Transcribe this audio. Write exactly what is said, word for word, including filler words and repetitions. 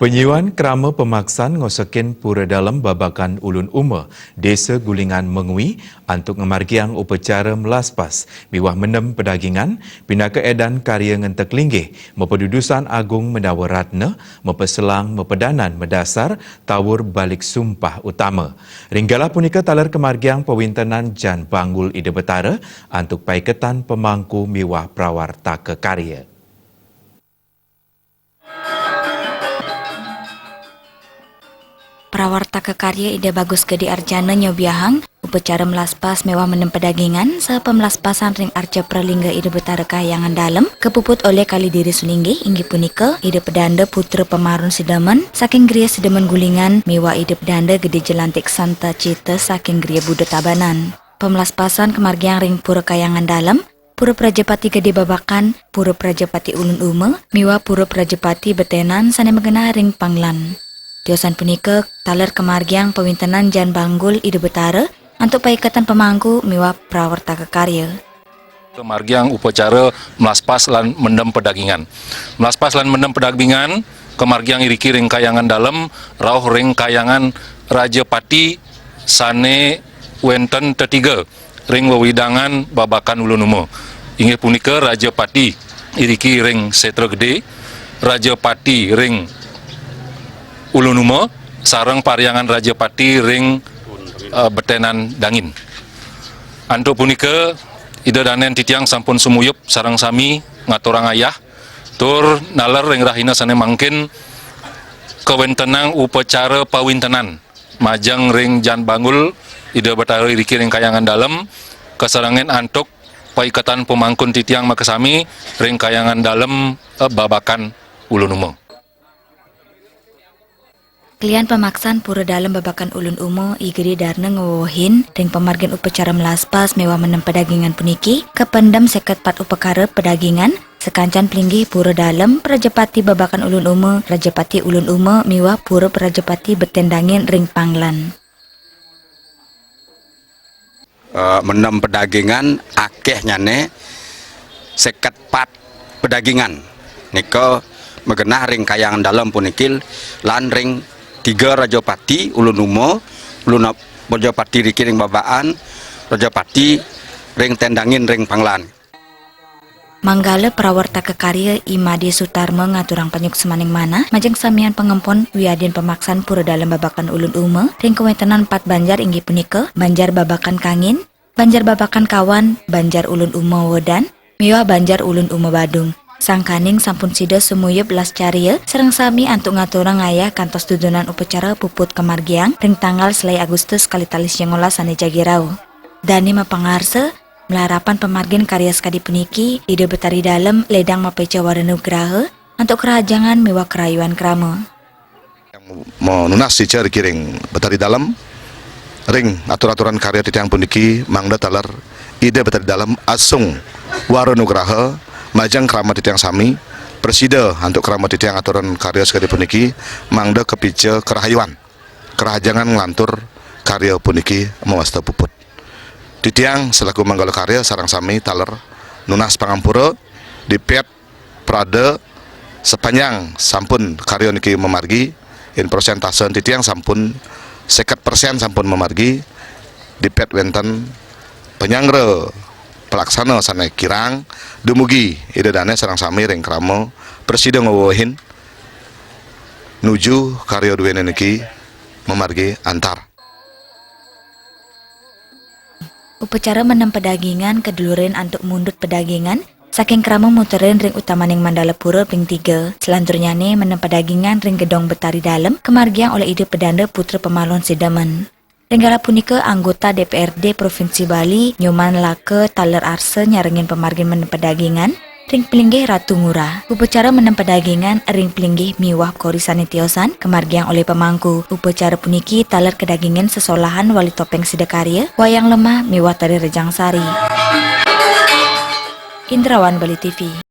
Penyiuan krama pamaksan ngosekin Pura Dalem Babakan Ulun Uma, Desa Gulingan Mengwi, antuk ngamargiang upacara melaspas miwah mendem pedagingan, pinaka edan karya ngentek linggih, mapadudusan agung mendawa ratna, mapaselang, mapadanan madasar, tawur balik sumpah utama. Ring galah punika taler kamargiang pawintenan Jan Banggul Ida Betara, antuk paiketan pamangku miwah prawartaka karya. Prawartaka karya Ida Bagus Gede Arjana nyobiahang upacara melaspas miwah mendem pedagingan saha pamlaspasan ring arca pralingga Ida Betara Kahyangan Dalem, kapuput olih kalih diri sulinggih, inggih punika Ida Pedanda Putra Pamarun Sidemen saking Griya Sidemen Gulingan miwah Ida Pedanda Gede Jelantik Santa Cita saking Griya Buda Tabanan. Pamlaspasan kamargiang ring Pura Kahyangan Dalem, Pura Prajapati Gede Babakan, Pura Prajapati Ulun Uma, miwah Pura Prajapati Betenan sane magenah ring Panglan. Tiosan punika taler kamargiang pawintenan Jan Banggul Ida Betara antuk paiketan pamangku miwah prawartaka karya. Kamargiang upacara melaspas lan mendem pedagingan. Melaspas lan mendem pedagingan kamargiang iriki ring Kahyangan Dalem, rauh ring Kahyangan Rajapati sane wenten tetiga ring wewidangan Babakan Ulun Uma. Inggih punika Rajapati iriki ring Setra Gede, Rajapati ring Ulun Uma, sareng Parhyangan Rajapati ring, eh, Betenan Dangin. Antuk punika, Ida Danen titiang sampun sumuyup sareng sami ngaturang ayah, tur naler ring rahina sane mangkin kawentenang upacara pawintenan majeng ring Jan Banggul Ida Betara iriki ring Kahyangan Dalem, kasarengin antuk paiketan pamangkun titiang makasami ring Kahyangan Dalem, eh, Babakan Ulun Uma. Kelian pamaksan Pura Dalem Babakan Ulun Uma, I Gede Darna ngewewehin ring pamargin upacara melaspas miwah mendem pedagingan puniki, kapendem seket pat upakara pedagingan, sakancan plinggih Pura Dalem, Prajapati Babakan Ulun Uma, Rajapati Ulun Uma, miwah Pura Prajapati Beten Dangin ring Panglan. Eh, mendem pedagingan akehnyane seket pat pedagingan. Nika magenah ring Kahyangan Dalem puniki lan ring tiga Rajapati Ulun Uma, Ulun Ap-, Rajapati riki ring Babakan, Rajapati ring Ten Dangin ring Panglan. Manggala prawartaka karya I Made Sutarma ngaturang panyuksmaning manah majeng samian pangempon wiadin pamaksan Pura Dalem Babakan Ulun Uma ring kawentenan pat banjar inggih punika Banjar Babakan Kangin, Banjar Babakan Kawan, Banjar Ulun Uma Wedan, miwah Banjar Ulun Uma Badung. Sangkaning sampun sida sumuyup lascarya sareng sami antuk ngaturang ayah kantos dudonan upacara puput kamargiang ring tanggal selae Agustus kalih tali sangalas sane jagi rauh. Dane mapangarsa, malarapan pamargin karya sakadi puniki, Ida Betari Dalem ledang mapaica wara nugraha antuk karahajengan miwah karahayuan krama. Yang manunas ica riki ring Betari Dalem, ring atur-aturan karya titiang puniki mangda taler Ida Betari Dalem asung wara nugraha majeng krama titiang sami, prasida antuk krama titiang aturan karya sakadi puniki mangda kapica karahayuan, karahajengan nglantur karya puniki mawasta puput. Titiang selaku manggala karya sareng sami taler nunas pangampura, dipet prada sapanjang sampun karya niki mamargi, in persentasen titiang sampun seket persen sampun mamargi, dipet wenten panyanggra pelaksana sane kirang, dumugi Ida Dane sareng sami ring krama prasida ngwewehin nuju karya duene niki mamargi antar. Upacara mendem pedagingan kadulurin antuk mundut pedagingan saking krama muterin ring utamaning Mandala Pura ping tiga. Selanturnyane mendem pedagingan ring Gedong Betari Dalem kamargiang olih Ida Pedanda Putra Pamarun Sidemen. Ring galah punika anggota D P R D Provinsi Bali Nyoman Laka taler arsa nyarengin pamargin mendem pedagingan ring plinggih Ratu Ngurah. Upacara mendem pedagingan ring plinggih miwah kori sane tiosan kamargiang olih pamangku. Upacara puniki taler kadagingin sesolahan Wali Topeng Sidakarya, Wayang Lemah miwah Tari Rejang Sari. Indrawan, Bali T V.